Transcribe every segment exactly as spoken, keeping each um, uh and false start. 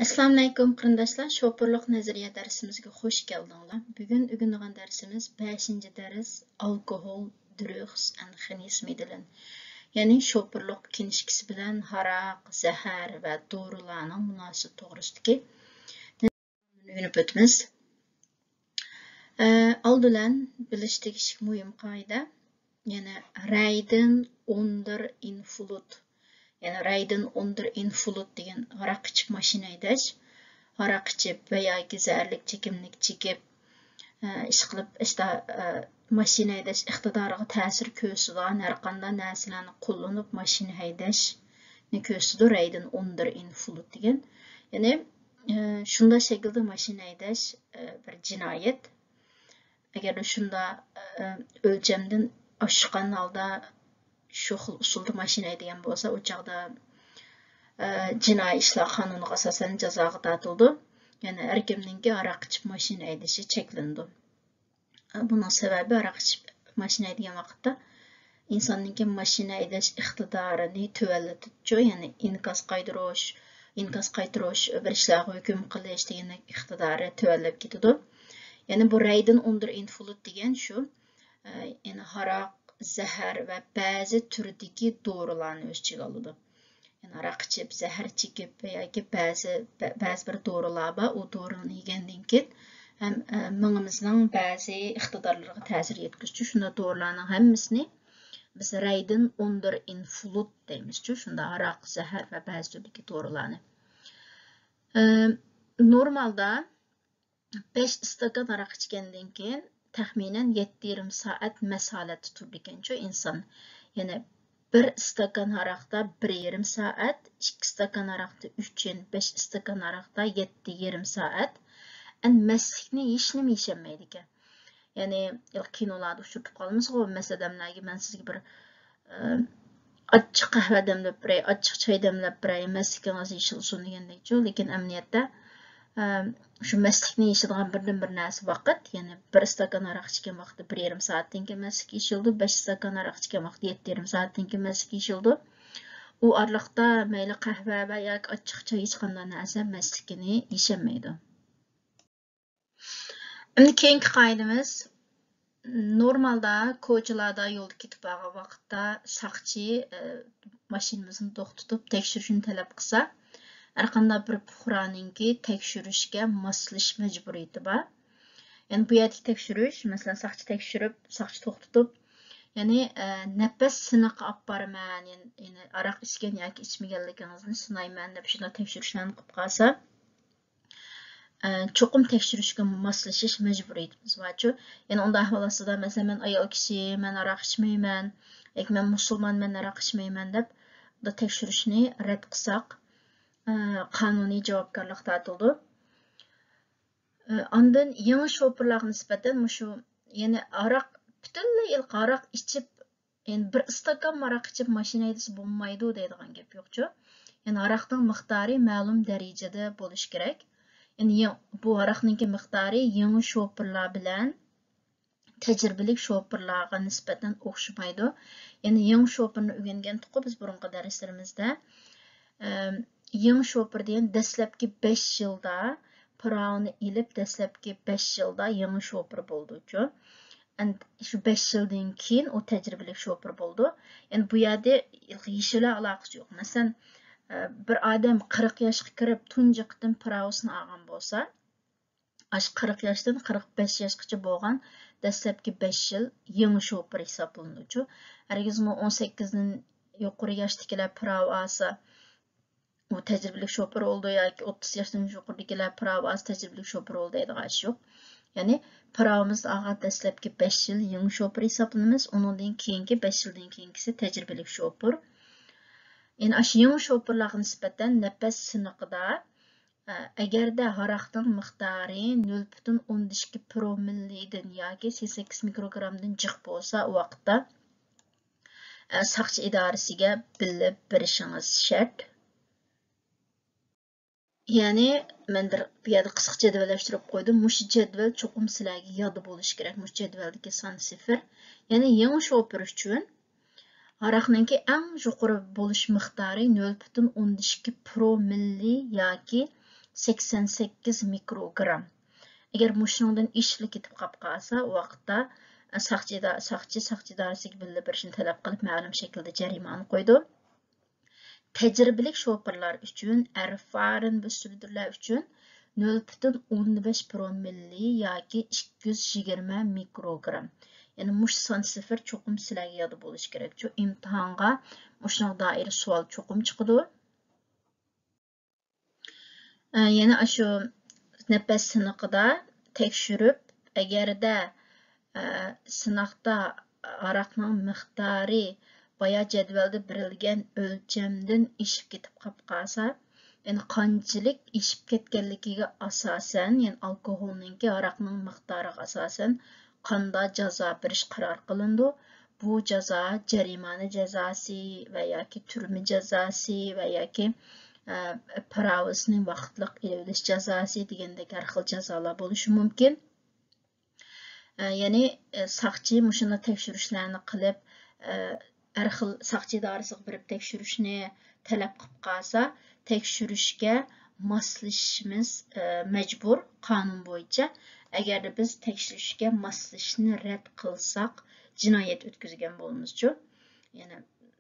ئەسسالامۇئەلەيكۇم قېرىنداشلار، شوپۇرلۇق نەزەرىيە دەرسىمىزگە خۇش كەلدىڭلار. بۈگۈن ئۆگىنىدىغان دەرسىمىز بەشىنچى دەرس، ئالكوھول، دروگس ئەند خىنىس مىدلىن. يەنى شوپۇرلۇق كىنىشكىسى بىلەن ھاراق، زەھەر ۋە دورىلارنىڭ مۇناسىۋىتى توغرىسىدىكى ئۆگىنىپ ئۆتىمىز. ئە، ئالدى بىلەن بىلىش تېگىشلىك مۇھىم قائىدە، يەنى رەيدىن ئوندۇر ئىنفلۇت، يەنى رەيدىن ئوندۇر ئىنفلۇت دېگەن ھاراق ئىچىپ ماشىنا ھەيدەش، ھاراق ئىچىپ ۋە ياكى زەھەرلىك چېكىملىك چېكىپ، ئە، ئىشقىلىپ، ئىشتا، ئە، ماشىنا ھەيدەش ئىقتىدارىغا تەسىر كۆرسىتىدىغان ھەر قانداق نەرسىلەرنى قوللىنىپ ماشىنا ھەيدەشنى كۆرسىتىدۇ، رەيدىن ئوندۇر ئىنفلۇت دېگەن. يەنى، ئە، شۇنداق شەكىلدە ماشىنا ھەيدەش، ئە، بىر جىنايەت. ئەگەر شۇنداق، ئە، ئۆلچەمدىن ئاشقان ھالدا شۇ خىل ئۇسۇلدا ماشىنا ھەيدىگەن بولسا، ئۇ چاغدا، ئە، جىنايى ئىشلار قانۇنىغا ئاساسەن جازاغا تارتىلىدۇ. يەنى ھەر كىمنىڭكى ھاراق ئىچىپ ماشىنا ھەيدىشى چەكلىنىدۇ. ئە، بۇنىڭ سەۋەبى ھاراق ئىچىپ ماشىنا ھەيدىگەن ۋاقىتتا ئىنساننىڭكى ماشىنا ھەيدەش ئىقتىدارىنى تۆۋەنلىتىدۇ، يەنى ئىنكاس قايتۇرۇش، ئىنكاس قايتۇرۇش، بىر ئىشلارغا ھۆكۈم قىلىش دېگەندەك ئىقتىدارى تۆۋەنلەپ كېتىدۇ. يەنى بۇ رەيدىن ئوندۇر ئىنفلۇت دېگەن شۇ، ئە، يەنى ھاراق، زەھەر ۋە بەزى تۈردىكى دورىلارنى ئۆز ئىچىگە ئالىدۇ. يەنى ھاراق ئىچىپ، زەھەر چېكىپ ياكى بەزى، بە-، بەزى بىر دورىلار بار، ئۇ دورىنى يېگەندىن كېيىن ھەم، ئە، مېڭىمىزنىڭ بەزى ئىقتىدارلىرىغا تەسىر يەتكۈزۈش. شۇنداق دورىلارنىڭ ھەممىسىنى بىز رەيدىن ئوندۇر ئىنفلۇت دەيمىزچۇ، شۇنداق ھاراق، زەھەر ۋە بەزى تۈردىكى دورىلارنى. ئە، نورمالدا بەش ئىستاكان ھاراق ئىچكەندىن كېيىن تەخمىنەن يەتتە يېرىم سائەت مەست ھالەتتە تۇرىدىكەنچۇ ئىنسان. يەنى بىر ئىستاكان ھاراقتا بىر يېرىم سائەت، ئىككى ئىستاكان ھاراقتا ئۈچ يېرىم، بەش ئىستاكان ھاراقتا يەتتە يېرىم سائەت. ئەن مەستلىكنى ھېچنېمە يېشەلمەيدىكەن. يەنى كىنولاردا ئۇچرىتىپ قالىمىزغۇ، مەست ئادەملەرگە مەن سىزگە بىر، ئە، ئاچچىق قەھۋە دەملەپ بېرەي، ئاچچىق چاي دەملەپ بېرەي، مەستلىكىڭىز يېشىلسۇن دېگەندەكچۇ. لېكىن ئەمەلىيەتتە، ئە، شۇ مەستلىكنى يېشىدىغان بىردىنبىر نەرسە ۋاقىت. يەنى بىر ئىستاكان ھاراق ئىچكەن ۋاقىتتا بىر يېرىم سائەتتىن كېيىن مەستلىك يېشىلىدۇ، بەش ئىستاكان ھاراق ئىچكەن ۋاقىتتا يەتتە يېرىم سائەتتىن كېيىن مەستلىك يېشىلىدۇ. ئۇ ئارىلىقتا مەيلى قەھۋە ۋە ياكى ئاچچىق چاي، ھېچقانداق نەرسە مەستلىكىنى يېشەلمەيدۇ. ئەمدى كېيىنكى قائىدىمىز، نورمالدا كوچىلاردا يولدا كېتىپ بارغان ۋاقىتتا ساقچى، ئە، ماشىنىمىزنى توختىتىپ تەكشۈرۈشنى تەلەپ قىلسا، ھەرقانداق بىر پۇقرانىڭكى تەكشۈرۈشكە ماسلىشىش مەجبۇرىيىتى بار. يەنى بۇ يەردىكى تەكشۈرۈش، مەسىلەن، ساقچى تەكشۈرۈپ، ساقچى توختىتىپ، يەنى، ئە، نەپەس سىنىقى ئاپپارىمەن، يەنى، يەنى ھاراق ئىچكەن ياكى ئىچمىگەنلىكىڭىزنى سىنايمەن دەپ شۇنداق تەكشۈرۈشلەرنى قىلىپ قالسا، ئە، چوقۇم تەكشۈرۈشكە ماسلىشىش مەجبۇرىيىتىمىز بارچۇ. يەنى ئۇنداق ئەھۋال ئاستىدا، مەسىلەن، مەن ئايال كىشى، مەن ھاراق ئىچمەيمەن، ياكى مەن مۇسۇلمان، مەن ھاراق ئىچمەيمەن دەپ، بۇ تەكشۈرۈشنى رەت قىلساق، ئە، قانۇنىي جاۋابكارلىق تارتىلىدۇ. ئە، ئاندىن يېڭى شوپۇرلارغا نىسبەتەن مۇشۇ، يەنى ھاراق، پۈتۈنلەي ھاراق ئىچىپ، يەنى بىر ئىستاكان ھاراق ئىچىپ ماشىنا ھەيدىسە بولمايدۇ دەيدىغان گەپ يوقچۇ. يەنى ھاراقنىڭ مىقدارى مەلۇم دەرىجىدە بولۇشى كېرەك. يەنى يېڭ-، بۇ ھاراقنىڭكى مىقدارى يېڭى شوپۇرلار بىلەن تەجرىبىلىك شوپۇرلارغا نىسبەتەن ئوخشىمايدۇ. يەنى يېڭى شوپۇرنى ئۆگەنگەنتۇققۇ بىز بۇرۇنقى دەرسلىرىمىزدە. ئەم، يېڭى شوپۇر دېگەن دەسلەپكى بەش يىلدا، پىراۋىنى ئېلىپ دەسلەپكى بەش يىلدا يېڭى شوپۇر بولىدۇچۇ. ئەند شۇ بەش يىلدىن كېيىن ئۇ تەجرىبىلىك شوپۇر بولىدۇ. يەنى بۇ يەردە يېشى بىلەن ئالاقىسى يوق. مەسىلەن، ئە، بىر ئادەم قىرىق ياشقا كىرىپ تۇنجى قېتىم پىراۋىسىنى ئالغان بولسا، ئاشۇ قىرىق ياشتىن قىرىق بەش ياشقىچە بولغان دەسلەپكى بەش يىل يېڭى شوپۇر ھېسابلىنىدۇچۇ. ھەرگىزمۇ ئون سەككىزدىن يۇقىرى ياشتىكىلەر پىراۋا ئالسا، ئۇ تەجرىبىلىك شوپۇر بولىدۇ ياكى ئوتتۇز ياشتىن يۇقىرىدىكىلەر پىراۋا ئالسا تەجرىبىلىك شوپۇر بولىدۇ دەيدىغان ئىش يوق. يەنى پىراۋىمىزنى ئالغان دەسلەپكى بەش يىل يېڭى شوپۇر ھېسابلىنىمىز، ئۇنىڭدىن كېيىنكى بەش يىلدىن كېيىنكىسى تەجرىبىلىك شوپۇر. يەنى ئاشۇ يېڭى شوپۇرلارغا نىسبەتەن نەپەس سىنىقىدا، ئە، ئەگەردە ھاراقنىڭ مىقدارى نۆل پۈتۈن ئوندىن ئىككى پرومىللىدىن ياكى سەكسەن سەككىز مىكروگرامدىن جىق بولسا، ئۇ ۋاقىتتا، ئە، ساقچى ئىدارىسىگە بىللە بېرىشىڭىز شەرت. يەنى مەن بىر بۇ يەردە قىسقا جەدۋەللەشتۈرۈپ قويدۇم. مۇشۇ جەدۋەل چوقۇم سىلەرگە يادتا بولۇشى كېرەك. مۇشۇ جەدۋەلدىكى سان سىفىر. يەنى يېڭى شوپۇر ئۈچۈن ھاراقنىڭكى ئەڭ يۇقىرى بولۇش مىقدارى نۆل پۈتۈن ئوندىن ئىككى پرومىللى ياكى سەكسەن سەككىز مىكروگرام. ئەگەر مۇشۇنىڭدىن ئېشىپلا كېتىپ قاپ قالسا، ئۇ ۋاقىتتا ساقچى، ساقچى، ساقچى ئىدارىسىگە بىللە بېرىشنى تەلەپ قىلىپ، مەلۇم شەكىلدە جەرىمانە قويىدۇ. تەجرىبىلىك شوپۇرلار ئۈچۈن، ئەرفارىن بىسۈردۈرلەر ئۈچۈن نۆل پۈتۈن ئوندىن بەش پرومىللى ياكى ئىككى يۈز يىگىرمە مىكروگرام. يەنى مۇشۇ سان سىفىر چوقۇم سىلەرگە ياد بولۇشى كېرەك. چۈنكى ئىمتىھانغا مۇشۇنىڭغا دائىر سوئال چوقۇم چىقىدۇ. ئە، يەنە ئاشۇ نەپەس سىنىقىدا تەكشۈرۈپ، ئەگەردە، ئە، سىناقتا ھاراقنىڭ مىقدارى بايا جەدۋەلدە بېرىلگەن ئۆلچەمدىن ئېشىپ كېتىپ قاپ قالسا، يەنى قانچىلىك ئېشىپ كەتكەنلىكىگە ئاساسەن، يەنى ئالكوھولنىڭكى ھاراقنىڭ مىقدارىغا ئاساسەن قاندا جازا بېرىش قارار قىلىنىدۇ. بۇ جازا جەرىمانە جازاسى ۋە ياكى تۈرمە جازاسى ۋە ياكى، ئە، پىراۋىسىنى ۋاقىتلىق ئېلىۋېلىش جازاسى دېگەندەك ھەر خىل جازالار بولۇشى مۇمكىن. ئە، يەنى، ئە، ساقچى مۇشۇنداق تەكشۈرۈشلەرنى قىلىپ، ئە، ھەر خىل ساقچى ئىدارىسىغا بېرىپ تەكشۈرۈشنى تەلەپ قىلىپ قالسا، تەكشۈرۈشكە ماسلىشىشىمىز، ئە، مەجبۇر قانۇن بويىچە. ئەگەردە بىز تەكشۈرۈشكە ماسلىشىشنى رەت قىلساق، جىنايەت ئۆتكۈزگەن بولىمىزچۇ. يەنى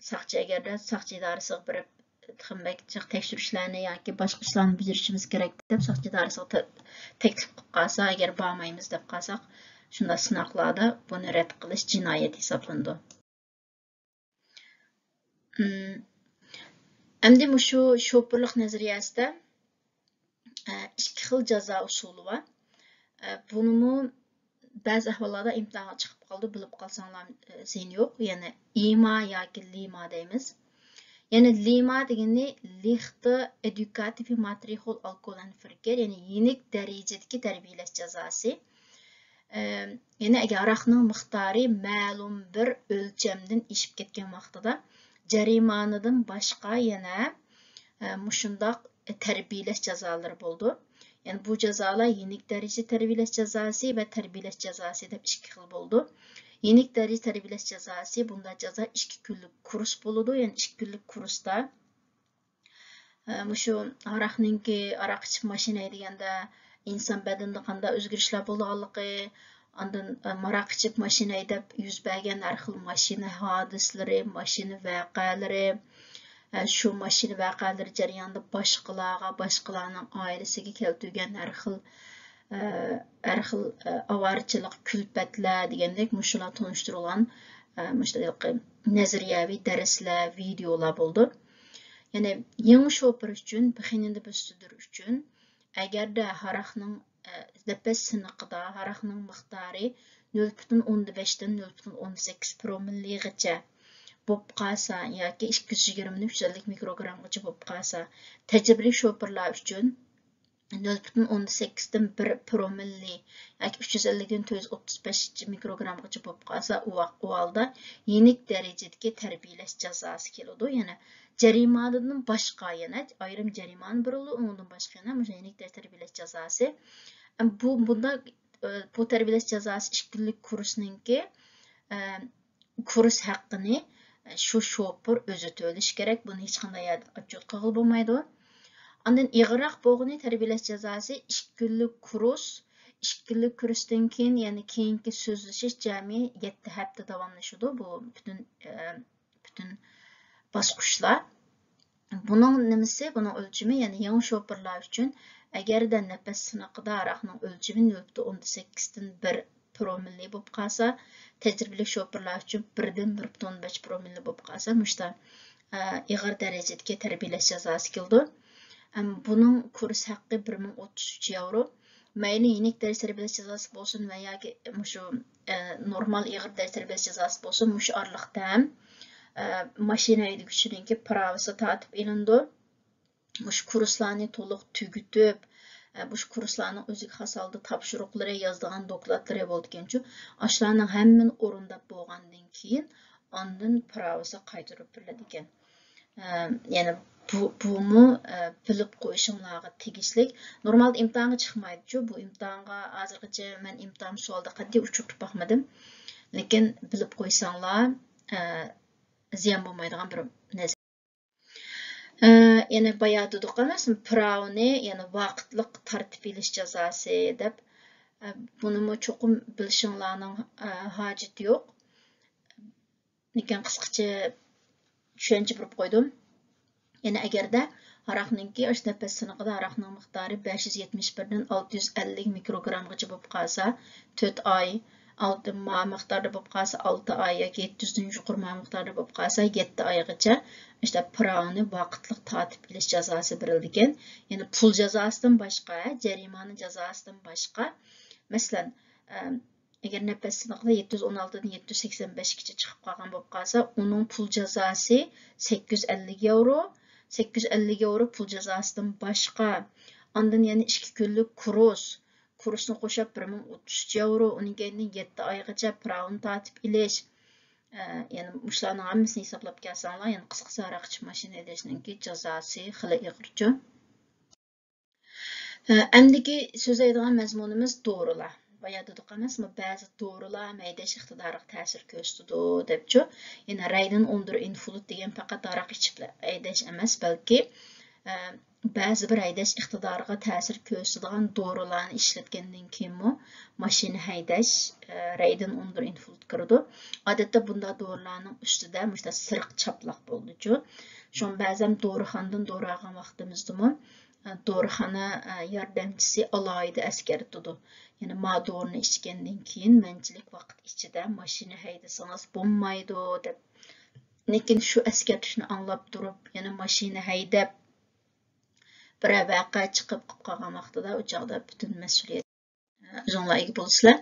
ساقچى ئەگەردە ساقچى ئىدارىسىغا بېرىپ، تېخىمۇ بەك جىق تەكشۈرۈشلەرنى ياكى باشقا ئىشلارنى بېجىرىشىمىز كېرەك دەپ ساقچى ئىدارىسىغا تە-، تەكلىپ قىلىپ قالسا، ئەگەر بارمايمىز دەپ قالساق، شۇنداق سىناقلاردا بۇنى رەت قىلىش جىنايەت ھېسابلىنىدۇ. ئەمدى مۇشۇ شوپۇرلۇق نەزەرىيەسىدە، ئىككى خىل جازا ئۇسۇلى بار. بۇنىمۇ بەزى ئەھۋاللاردا ئىمتىھانغا چىقىپ قالىدۇ، بىلىپ قالساڭلار زىيىنى يوق. يەنى ئىما ياكى لىما دەيمىز. يەنى لىما دېگىنى لىخت ئېدۇكاتىف ماترىخول ئالكولەن فىركېر، يەنى يېنىك دەرىجىدىكى تەربىيەلەش جازاسى. ئە، يەنى ئەگەر ھاراقنىڭ مىقدارى مەلۇم بىر ئۆلچەمدىن ئېشىپ كەتكەن ۋاقتىدا جەرىمانىدىن باشقا يەنە، ئە، مۇشۇنداق تەربىيەلەش جازالىرى بولىدۇ. يەنى بۇ جازالار يېنىك دەرىجە تەربىيەلەش جازاسى ۋە تەربىيەلەش جازاسى دەپ ئىككى خىل بولىدۇ. يېنىك دەرىجە تەربىيەلەش جازاسى بۇنداق جازا ئىككى كۈنلۈك كۇرس بولىدۇ. يەنى ئىككى كۈنلۈك كۇرستا ئە، مۇشۇ ھاراقنىڭكى، ھاراق ئىچىپ ماشىنا ھەيدىگەندە ئىنسان بەدىنىدە قانداق ئۆزگىرىشلەر بولىدىغانلىقى، ئاندىن، ئە، ھاراق ئىچىپ ماشىنا ھەيدەپ يۈز بەرگەن ھەر خىل ماشىنا ھادىسىلىرى، ماشىنا ۋەقەلىرى، ئە، شۇ ماشىنا ۋەقەلىرى جەريانىدا باشقىلارغا، باشقىلارنىڭ ئائىلىسىگە كەلتۈرگەن ھەر خىل، ئە، ھەر خىل، ئە، ئاۋارىچىلىق، كۈلپەتلەر دېگەندەك مۇشۇلار تونۇشتۇرۇلغان، ئە، مۇشۇنداق نەزەرىيەۋى دەرسلەر، ۋىدېئولار بولىدۇ. يەنى يېڭى شوپۇر ئۈچۈن، بېخىنىندە بىر سۈدۈر ئۈچۈن، ئەگەردە ھاراقنىڭ، ئە، نەپەس سىنىقىدا ھاراقنىڭ مىقدارى نۆل پۈتۈن ئوندىن بەشتىن نۆل پۈتۈن ئوندىن سەككىز پرومىللىغىچە بولۇپ قالسا ياكى ئىككى يۈز يىگىرمىدىن ئۈچ يۈز ئەللىك مىكروگرامغىچە بولۇپ قالسا، تەجرىبىلىك شوپۇرلار ئۈچۈن نۆل پۈتۈن ئوندىن سەككىزدىن بىر پرومىللى ياكى ئۈچ يۈز ئەللىكتىن تۆت يۈز ئوتتۇز بەش مىكروگرامغىچە بولۇپ قالسا، ئۇ ۋاق-، ئۇ ھالدا يېنىك دەرىجىدىكى تەربىيەلەش جازاسى كېلىدۇ. يەنى جەرىمانىدىن باشقا يەنە ئايرىم جەرىمانە بېرىلىدۇ، ئۇنىڭدىن باشقا يەنە مۇشۇ يېنىك دەرىجە تەربىيەلەش جازاسى. بۇ، بۇنداق، بۇ تەربىيەلەش جازاسى ئىككى كۈنلۈك كۇرسنىڭكى، كۇرس ھەققىنى شۇ شوپۇر ئۆزى تۆلىشى كېرەك. بۇنى ھېچقانداق يەردىن ئوتچوت قىلغىلى بولمايدۇ. ئاندىن ئېغىرراق بولغىنى تەربىيەلەش جازاسى ئىككى كۈنلۈك كۇرس، ئىككى كۈنلۈك كۇرستىن كېيىن، يەنى كېيىنكى سۆزلىشىش جەمئىي يەتتە ھەپتە داۋاملىشىدۇ. بۇ پۈتۈن، ئە، پۈتۈن باسقۇچلار. بۇنىڭ نېمىسى، بۇنىڭ ئۆلچىمى، يەنى يېڭى شوپۇرلار ئۈچۈن، ئەگەردە نەپەس سىنىقىدا ھاراقنىڭ ئۆلچىمى نۆل پۈتۈن ئوندىن سەككىزدىن بىر پرومىللى بولۇپ قالسا، تەجرىبىلىك شوپۇرلار ئۈچۈن بىردىن بىر پۈتۈن ئون بەش پرومىللى بولۇپ قالسا، مۇشتا، ئە، ئېغىر دەرىجىدىكى تەربىيەلەش جازاسى كېلىدۇ. ئەم، بۇنىڭ كۇرس ھەققى بىر مىڭ ئوتتۇز ئۈچ ياۋرو. مەيلى يېنىك دەرىجە تەربىيەلەش جازاسى بولسۇن ۋە ياكى مۇشۇ، ئە، نورمال ئېغىر دەرىجە تەربىيەلەش جازاسى بولسۇن، مۇشۇ ئارىلىقتا ھەم، ئە، ماشىنا ھەيدىگۈچىنىڭكى پىراۋىسى تارتىپ ئېلىنىدۇ. مۇشۇ كۇرسلارنى تولۇق تۈگىتىپ، ئە، مۇشۇ كۇرسلارنىڭ ئۆزىگە خاس ھالدا تاپشۇرۇقلىرى، يازىدىغان دوكلاتلىرى بولىدىكەنچۇ. ئاشۇلارنىڭ ھەممىنى ئورۇنداپ بولغاندىن كېيىن، ئاندىن پىراۋىسى قايتۇرۇپ بېرىلىدىكەن. ئە، يەنى بۇ، بۇمۇ، ئە، بىلىپ قويۇشۇڭلارغا تېگىشلىك. نورمالدا ئىمتىھانغا چىقمايدۇچۇ. بۇ ئىمتىھانغا ھازىرغىچە مەن ئىمتىھان سوئالىدا قەتئىي ئۇچرىتىپ باقمىدىم. لېكىن بىلىپ قويساڭلار، ئە، زىيان بولمايدىغان بىر نەرسە. يەنە بايا دېدۇق ئەمەسمۇ، پىراۋنى، يەنى ۋاقىتلىق تارتىپ ئېلىش جازاسى دەپ. ئە، بۇنىمۇ چوقۇم بىلىشىڭلارنىڭ، ئە، ھاجىتى يوق. لېكىن قىسقىچە چۈشەنچە بېرىپ قويدۇم. يەنى ئەگەردە ھاراقنىڭكى ئاشۇ نەپەس سىنىقىدا ھاراقنىڭ مىقدارى بەش يۈز يەتمىش بىردىن ئالتە يۈز ئەللىك مىكروگرامغىچە بولۇپ قالسا، تۆت ئاي، ئالتە ما مىقداردا بولۇپ قالسا، ئالتە ئاي ياكى يەتتە يۈزدىن يۇقىرى ما مىقداردا بولۇپ قالسا، يەتتە ئايغىچە ئىشتە پىراۋنى ۋاقىتلىق تارتىپ ئېلىش جازاسى بېرىلىدىكەن. يەنى پۇل جازاسىدىن باشقا، جەرىمانە جازاسىدىن باشقا، مەسىلەن، ئەگەر نەپەس سىنىقىدا يەتتە يۈز ئون ئالتىدىن يەتتە يۈز سەكسەن بەشكىچە چىقىپ قالغان بولۇپ قالسا، ئۇنىڭ پۇل جازاسى سەككىز يۈز ئەللىك ياۋرو، سەككىز يۈز ئەللىك ياۋرو پۇل جازاسىدىن باشقا، ئاندىن يەنە ئىككى كۈنلۈك كۇرس، كۇرسنى قوشۇپ بىر مىڭ ئوتتۇز ئۈچ ياۋرو، ئۇنىڭ كەينىدىن يەتتە ئايغىچە پىراۋنى تارتىپ ئېلىش. ئە، يەنى مۇشۇلارنىڭ ھەممىسىنى ھېسابلاپ كەلسەڭلار، يەنى قىسقىچە ھاراق ئىچىپ ماشىنا ھەيدەشنىڭكى جازاسى خېلى ئېغىرچۇ. ئەمدىكى سۆزلەيدىغان مەزمۇنىمىز دورىلار. بايا دېدۇق ئەمەسمۇ، بەزى دورىلار ھەيدەش ئىقتىدارىغا تەسىر كۆرسىتىدۇ دەپچۇ. يەنى رەيدىن ئوندۇر ئىنفۇلۇت دېگەن پەقەت ھاراق ئىچىپ ھەيدەش ئەمەس، بەلكى، ئە، بەزى بىر ھەيدەش ئىقتىدارىغا تەسىر كۆرسىتىدىغان دورىلارنى ئىشلەتكەندىن كېيىنمۇ ماشىنا ھەيدەش، ئە، رەيدىن ئوندۇر ئىنفۇلۇت كىرىدۇ. ئادەتتە بۇنداق دورىلارنىڭ ئۈستىدە مۇشۇنداق سېرىق چاپلاق بولىدۇچۇ. شۇڭا بەزەن دورىخانىدىن دورا ئالغان ۋاقتىمىزدىمۇ، ئە، دورىخانا، ئە، ياردەمچىسى ئالاھىدە ئەسكەرتىدۇ. يەنى ما دورىنى ئىچكەندىن كېيىن مەنچىلىك ۋاقىت ئىچىدە ماشىنا ھەيدىسىڭىز بولمايدۇ دەپ. لېكىن شۇ ئەسكەرتىشنى ئاڭلاپ تۇرۇپ، يەنە ماشىنا ھەيدەپ، بىرەر ۋەقە چىقىپ قىپ قالغان ۋاقتىدا ئۇ چاغدا پۈتۈن مەسئۇلىيەت ئۆزۈڭلار ئىگە بولىسىلەر.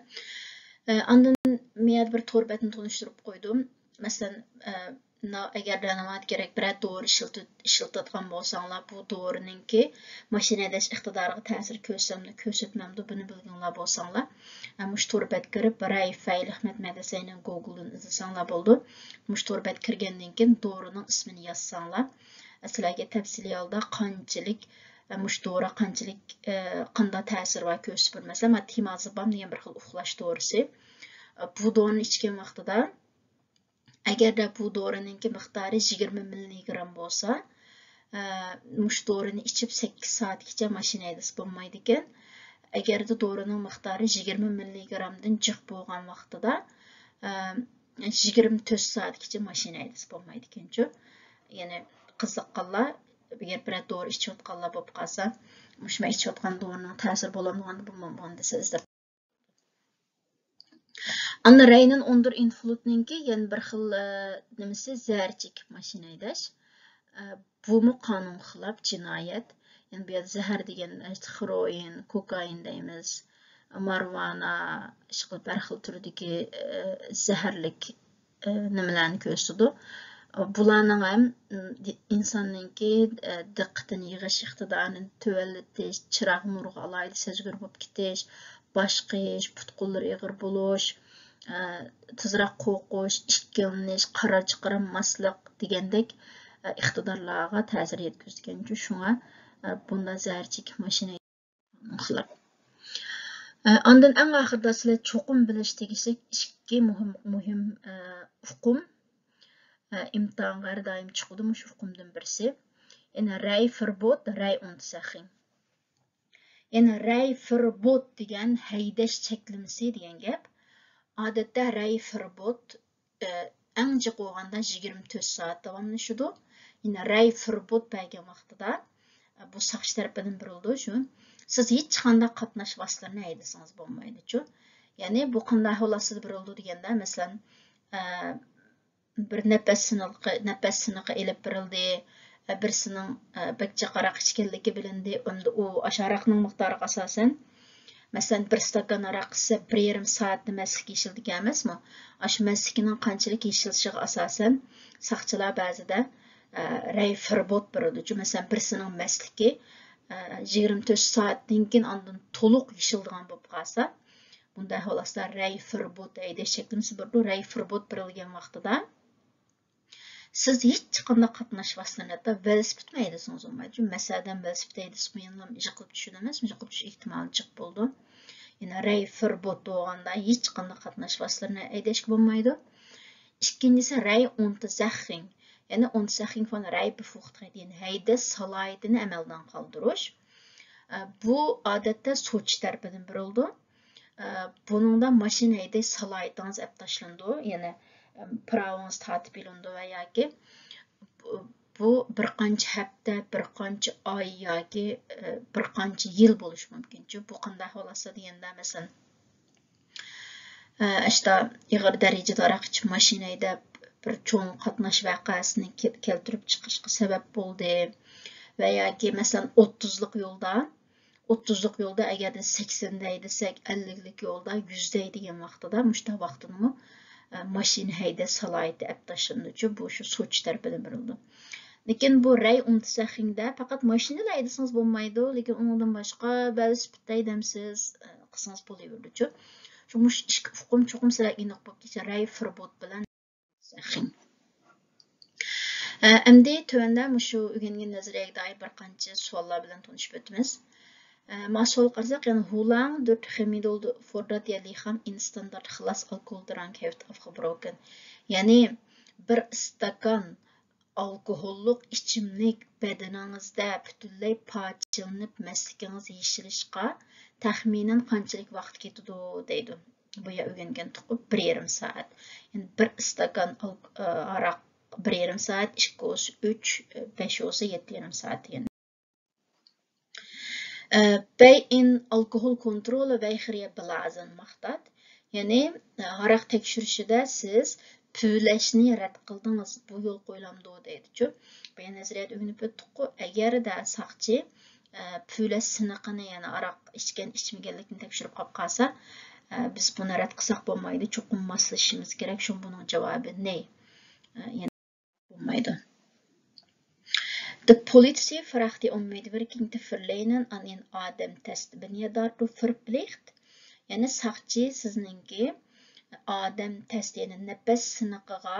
ئە، ئاندىن مەن يەنە بىر تور بەتنى تونۇشتۇرۇپ قويدۇم. مەسىلەن، ئە، نا-، ئەگەردە ناھايىتى كېرەك بىرەر دورا ئىشلىتىپ، ئىشلىتىدىغان بولساڭلار، بۇ دورىنىڭكى ماشىنا ھەيدەش ئىقتىدارىغا تەسىر كۆرسەمدۇ، كۆرسەتمەمدۇ، بۇنى بىلگۈڭلار بولساڭلار، ئە، مۇشۇ تور بەتكە كىرىپ، راي فەيلىخ مەتمەدەسەينىڭ گوگلدىن ئىزدىسەڭلار بولىدۇ. مۇشۇ تور بەتكە كىرگەندىن كېيىن دورىنىڭ ئىسمىنى يازساڭلار، سىلەرگە تەپسىلىي ھالدا قانچىلىك، ئە، مۇشۇ دورا قانچىلىك، ئە، قانداق تەسىرى بار كۆرسىتىپ بېرىدۇ. مەسىلەن، مانا تىمازېپام دېگەن بىر خىل ئۇخلاش دورىسى. ئە، بۇ دورىنى ئىچكەن ۋاقتىدا، ئەگەردە بۇ دورىنىڭكى مىقدارى يىگىرمە مىللىگرام بولسا، ئە، مۇشۇ دورىنى ئىچىپ سەككىز سائەتكىچە ماشىنا ھەيدىسە بولمايدىكەن. ئەگەردە دورىنىڭ مىقدارى يىگىرمە مىللىگرامدىن جىق بولغان ۋاقتىدا، ئە، يىگىرمە تۆت سائەتكىچە ماشىنا ھەيدىسە بولمايدىكەنچۇ. يەنى قىزىققانلار، ئەگەر بىرەر دورا ئىچىۋاتقانلار بولۇپ قالسا، مۇشۇ مەن ئىچىۋاتقان دورىنىڭ تەسىرى بولامدىغان، بولمامدىغان دېسە ئىزدەپ. ئاندىن رەينىن ئوندۇر ئىنفلۇتنىڭكى يەنە بىر خىل، ئە، نېمىسى، زەھەر چېكىپ ماشىنا ھەيدەش. ئە، بۇمۇ قانۇنغا خىلاپ جىنايەت. يەنى بۇ يەردە زەھەر دېگەن، ئە، خروئىن، كوكائىن دەيمىز، مارۋانا، ئىشقىلىپ ھەر خىل تۈردىكى، ئە، زەھەرلىك، ئە، نېمىلەرنى كۆرسىتىدۇ. بۇلارنىڭ ھەم، ئىنساننىڭكى، ئە، دىققىتىنى يىغىش ئىقتىدارىنى تۆۋەنلىتىش، چىراغ نۇرىغا ئالاھىدە سەزگۈر بولۇپ كېتىش، باش قېيىش، پۇت-قوللىرى ئېغىر بولۇش، ئە، تېزراق قورقۇش، ئىككىلىنىش، قارار چىقىرالماسلىق دېگەندەك، ئە، ئىقتىدارلارغا تەسىر يەتكۈزىدىكەنچۇ. شۇڭا، ئە، بۇنداق زەھەر چېكىپ ماشىنا خىلاپ. ئە، ئاندىن ئەڭ ئاخىرىدا سىلەر چوقۇم بىلىش تېگىشلىك ئىككى مۇھىم، مۇھىم، ئە، ئۇقۇم، ئە، ئىمتىھانغا ھەر دائىم چىقىدۇ مۇشۇ ئۇقۇمدىن بىرسى. يەنى رەي فېربوت، رەي ئۇنتسەخىڭ. يەنى رەي فېربوت دېگەن ھەيدەش چەكلىمىسى دېگەن گەپ. ئادەتتە رەي فېربوت ئە، ئەڭ جىق بولغاندا يىگىرمە تۆت سائەت داۋاملىشىدۇ. يەنە رەي فېربوت بەرگەن ۋاقتىدا، ئە، بۇ ساقچى تەرىپىدىن بېرىلىدۇ شۇ. سىز ھېچقانداق قاتناش ۋاسىتىلىرىنى ھەيدىسىڭىز بولمايدۇچۇ. يەنى بۇ قانداق ئەھۋال ئاستىدا بېرىلىدۇ دېگەندە، مەسىلەن، ئە، بىر نەپەس سىنىقى، نەپەس سىنىقى ئېلىپ بېرىلدى. ئە، بىرسىنىڭ، ئە، بەك جىق ھاراق ئىچكەنلىكى بىلىندى. ئەمدى ئۇ ئاشۇ ھاراقنىڭ مىقدارىغا ئاساسەن، مەسىلەن، بىر ئىستاكان ھاراق ئىچسە، بىر يېرىم سائەتنى مەستلىككە يېشىلىدىكەن ئەمەسمۇ؟ ئاشۇ مەستلىكىنىڭ قانچىلىك يېشىلىشىغا ئاساسەن، ساقچىلار بەزىدە، ئە، رەي فېربوت بېرىدۇچۇ. مەسىلەن، بىرسىنىڭ مەستلىكى، ئە، يىگىرمە تۆت سائەتتىن كېيىن ئاندىن تولۇق يېشىلىدىغان بولۇپ قالسا، بۇنداق ئەھۋال ئاستىدا رەي فېربوت ھەيدەش چەكلىمىسى بېرىدۇ. رەي فېربوت بېرىلگەن ۋاقتىدا، سىز ھېچقانداق قاتناش ۋاسىتىلىرىنى، ھەتتا ۋېلىسىپىتمۇ ھەيدىسىڭىز بولمايدۇ. چۈنكى مەسىلەن، ئادەم ۋېلىسىپىت ھەيدىسە، بۇ يەنىلا يىقىلىپ چۈشىدۇ ئەمەسمۇ؟ يىقىلىپ چۈشۈش ئېھتىمالى جىق بولىدۇ. يەنى رەي فېربوت بولغاندا ھېچقانداق قاتناش ۋاسىتىلىرىنى ھەيدەشكە بولمايدۇ. ئىككىنچىسى، رەي ئۇنتزەخخىڭ. يەنى Untersuchung von Räuberfuchtigkeit، يەنى ھەيدەش سالاھىيىتىنى ئەمەلدىن قالدۇرۇش. ئە، بۇ ئادەتتە سوتچى تەرىپىدىن بېرىلىدۇ. ئە، بۇنىڭدا ماشىنا ھەيدەش سالاھىيىتىڭىز ئەپ تاشلىنىدۇ، يەنى، ئە، پىراۋىڭىز تارتىپ ئېلىنىدۇ ۋە ياكى بۇ، بۇ بىر قانچە ھەپتە، بىر قانچە ئاي ياكى، ئە، بىر قانچە يىل بولۇشى مۇمكىنچۇ. بۇ قانداق بولاسا دېگەندە، مەسىلەن، ئە، ئاشتا ئېغىر دەرىجىدە ھاراق ئىچىپ ماشىنا ھەيدەپ، بىر چوڭ قاتناش ۋەقەسىنى كەل-، كەلتۈرۈپ چىقىشقا سەۋەب بولدى. ۋە ياكى، مەسىلەن، ئوتتۇزلۇق يولدا، ئوتتۇزلۇق يولدا ئەگەردە سەكسەندە ھەيدىسەك، ئەللىكلىك يولدا يۈزدە ھەيدىگەن ۋاقتىدا، مۇشۇنداق ۋاقتىدىمۇ، ئە، ماشىنا ھەيدەش سالاھىيىتى ئەپ تاشلىنىدۇچۇ، بۇ شۇ سوتچى تەرىپىدىن بېرىلىدۇ. لېكىن بۇ رەي ئۇنتسەخىڭدە پەقەت ماشىنىلا ھەيدىسىڭىز بولمايدۇ، لېكىن ئۇنىڭدىن باشقا ۋېلىسىپىتتە ھەيدەمسىز، ئە، قىلسىڭىز بولۇۋېرىدۇچۇ. شۇ مۇشۇ ئىككى ئۇقۇم چوقۇم سىلەرگە ئېنىق بولۇپ كېتىشى، رەي فېربوت بىلەن سەخىڭ. ئە، ئەمدى تۆۋەندە مۇشۇ ئۆگەنگەن نەزەرىيەگە دائىر بىر قانچە سوئاللار بىلەن تونۇشۇپ ئۆتىمىز. ئە، ما سوئال قارىساق، يەنى How lang duurt gemiddelde voordat je lichaam een standaard glas alcoholdrank heeft afgebroken؟ يەنى بىر ئىستاكان ئالكوھوللۇق ئىچىملىك بەدىنىڭىزدە پۈتۈنلەي پارچىلىنىپ مەستلىكىڭىز يېشىلىشقا تەخمىنەن قانچىلىك ۋاقىت كېتىدۇ دەيدۇ. بۇ يا ئۆگەنگەن تۇقۇپ بىر يېرىم سائەت. يەنى بىر ئىستاكان ئال-، ئە، ھاراق بىر يېرىم سائەت، ئىككى بولسا ئۈچ، بەش بولسا يەتتە يېرىم سائەت دېگەن. ئە، بەي ئىن ئالكوھول كونترولى ۋەيخىرىيە بىلازىن ماختات. يەنى، ئە، ھاراق تەكشۈرۈشىدە سىز پۈۋلەشنى رەت قىلدىڭىز، بۇ يول قويۇلامدۇ دەيدىچۇ. بۇ نەزەرىيەدە ئۆگىنىپ ئۆتتۇققۇ، ئەگەردە ساقچى، ئە، پۈۋلەش سىنىقىنى، يەنى ھاراق ئىچكەن، ئىچمىگەنلىكىنى تەكشۈرۈپ قاپ قالسا، ئە، بىز بۇنى رەت قىلساق بولمايدۇ، چوقۇم ماسلىشىشىمىز كېرەك. شۇڭا بۇنىڭ جاۋابى نەي. ئە، يەنى بولمايدۇ. De politie vraagt die om medewerking te verlenen aan een ademtest. Ben je daartoe verplicht? يەنى ساقچى سىزنىڭكى ئادەم تەستى، يەنى نەپەس سىنىقىغا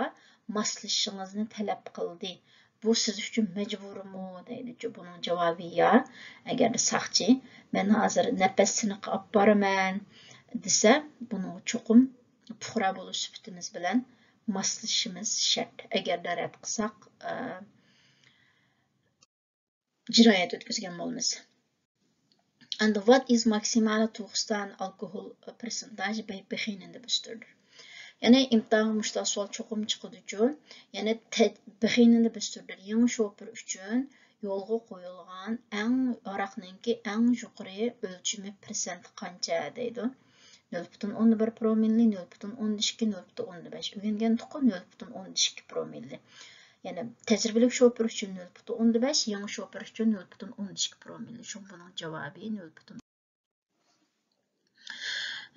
ماسلىشىشىڭىزنى تەلەپ قىلدى. بۇ سىز ئۈچۈن مەجبۇرمۇ دەيدىچۇ. بۇنىڭ جاۋابى يا. ئەگەردە ساقچى، مەن ھازىر نەپەس سىنىقى ئاپ بارىمەن دېسە، بۇنىڭغا چوقۇم پۇقرا بولۇش سۈپىتىمىز بىلەن ماسلىشىشىمىز شەرت. ئەگەردە رەت قىلساق، ئە، جىنايەت ئۆتكۈزگەن بولىمىز. En wat is maximale toegestaan alcoholpercentage bij beginnende bestuurder؟ يەنى ئىمتىھانغا مۇشۇنداق سوئال چوقۇم چىقىدۇچۇ. يەنى تە-، beginnende bestuurder، يېڭى شوپۇر ئۈچۈن يولغا قويۇلغان ئەڭ، ھاراقنىڭكى ئەڭ يۇقىرى ئۆلچىمى پىرسەنت قانچە دەيدۇ. نۆل پۈتۈن ئوندىن بىر پرومىللى، نۆل پۈتۈن ئوندىن ئىككى، نۆل پۈتۈن ئوندىن بەش. ئۆگەنگەن تۇقۇ نۆل پۈتۈن ئوندىن ئىككى پرومىللى. يەنى تەجرىبىلىك شوپۇر ئۈچۈن نۆل پۈتۈن ئوندىن بەش، يېڭى شوپۇر ئۈچۈن نۆل پۈتۈن ئوندىن ئىككى پرومىللى. شۇڭا بۇنىڭ جاۋابى نۆل پۈتۈن.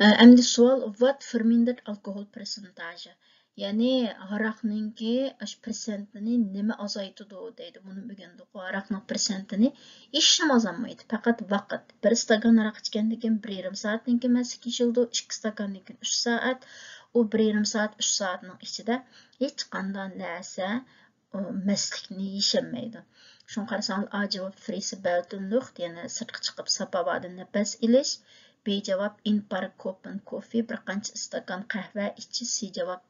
ئە، ئەمدى سوئال، wat vermindert alcoholpercentage؟ يەنى ھاراقنىڭكى ئاشۇ پىرسەنتىنى نېمە ئازايتىدۇ دەيدۇ. بۇنى ئۆگەندۇق. ھاراقنىڭ پىرسەنتىنى ھېچنېمە ئازايمايدۇ. پەقەت ۋاقىت. بىر ئىستاكان ھاراق ئىچكەندىن كېيىن بىر يېرىم سائەتتىن كېيىن مەستلىك يېشىلىدۇ. ئىككى ئىستاكاندىن كېيىن ئۈچ سائەت. ئۇ بىر يېرىم سائەت، ئۈچ سائەتنىڭ ئىچىدە ھېچقانداق نەرسە، ئۇ مەستلىكنى يېشەلمەيدۇ. شۇڭا قارىساڭلار، ئا جاۋاب، فرىسە باۋتېن لۇفت، يەنى سىرتقا چىقىپ ساپا ھاۋادا نەپەس ئېلىش. بى جاۋاب، ئىن پار كوپىن كوفې، بىر قانچە ئىستاكان قەھۋە ئىچىش. سى جاۋاب،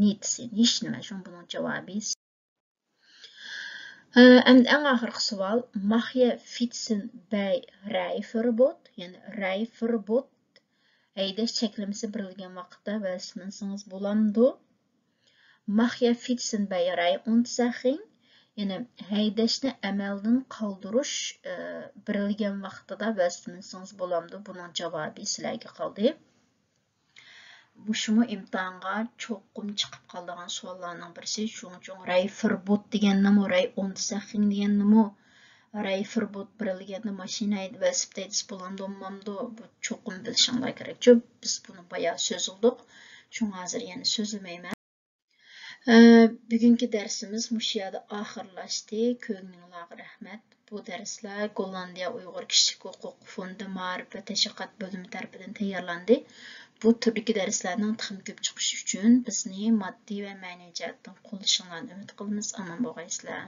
نىتسىن، ھېچنېمە. شۇڭا بۇنىڭ جاۋابى سى. ئەمدى ئەڭ ئاخىرقى سوئال، ماخيە فىتسىن بەي رەيفېربوت، يەنى رەيفېربوت ھەيدەش چەكلىمىسى بېرىلگەن ۋاقىتتا ۋەلسىمىنسىڭىز بولامدۇ؟ ماخيە فىتسىن بەي رەي ئۇنتسەخىڭ، يەنى ھەيدەشنى ئەمەلدىن قالدۇرۇش، ئە، بېرىلگەن ۋاقتىدا ۋەلسىمىنسىڭىز بولامدۇ؟ بۇنىڭ جاۋابى سىلەرگە قالدى. مۇشۇمۇ ئىمتىھانغا چوقۇم چىقىپ قالىدىغان سوئاللارنىڭ بىرسى. شۇنىڭ ئۈچۈن رەيفېربوت دېگەننىمۇ، رەي ئۇنتسەخىڭ دېگەننىمۇ، رەيفېربوت بېرىلگەندە ماشىنا ھەيدەپ ۋېلىسىپىت ھەيدىسە بولامدۇ، بولمامدۇ؟ بۇ چوقۇم بىلىشىڭلار كېرەك. چۈنكى بىز بۇنى بايا سۆزلىدۇق. شۇڭا ھازىر يەنە سۆزلىمەيمەن. ئە، بۈگۈنكى دەرسىمىز مۇشۇ يەردە ئاخىرلاشتى. كۆرگىنىڭلارغا رەھمەت. بۇ دەرسلەر گوللاندىيە ئۇيغۇر كىشىلىك ھوقۇق فوندى مائارىپ ۋە تەشۋىقات بۆلۈمى تەرىپىدىن تەييارلاندى. بۇ تۈردىكى دەرسلەرنىڭ تېخىمۇ كۆپ چىقىشى ئۈچۈن بىزنى ماددىي ۋە مەنىۋى جەھەتتىن قوللىشىڭلارنى ئۈمىد قىلىمىز. ئامان بولغايسىلەر.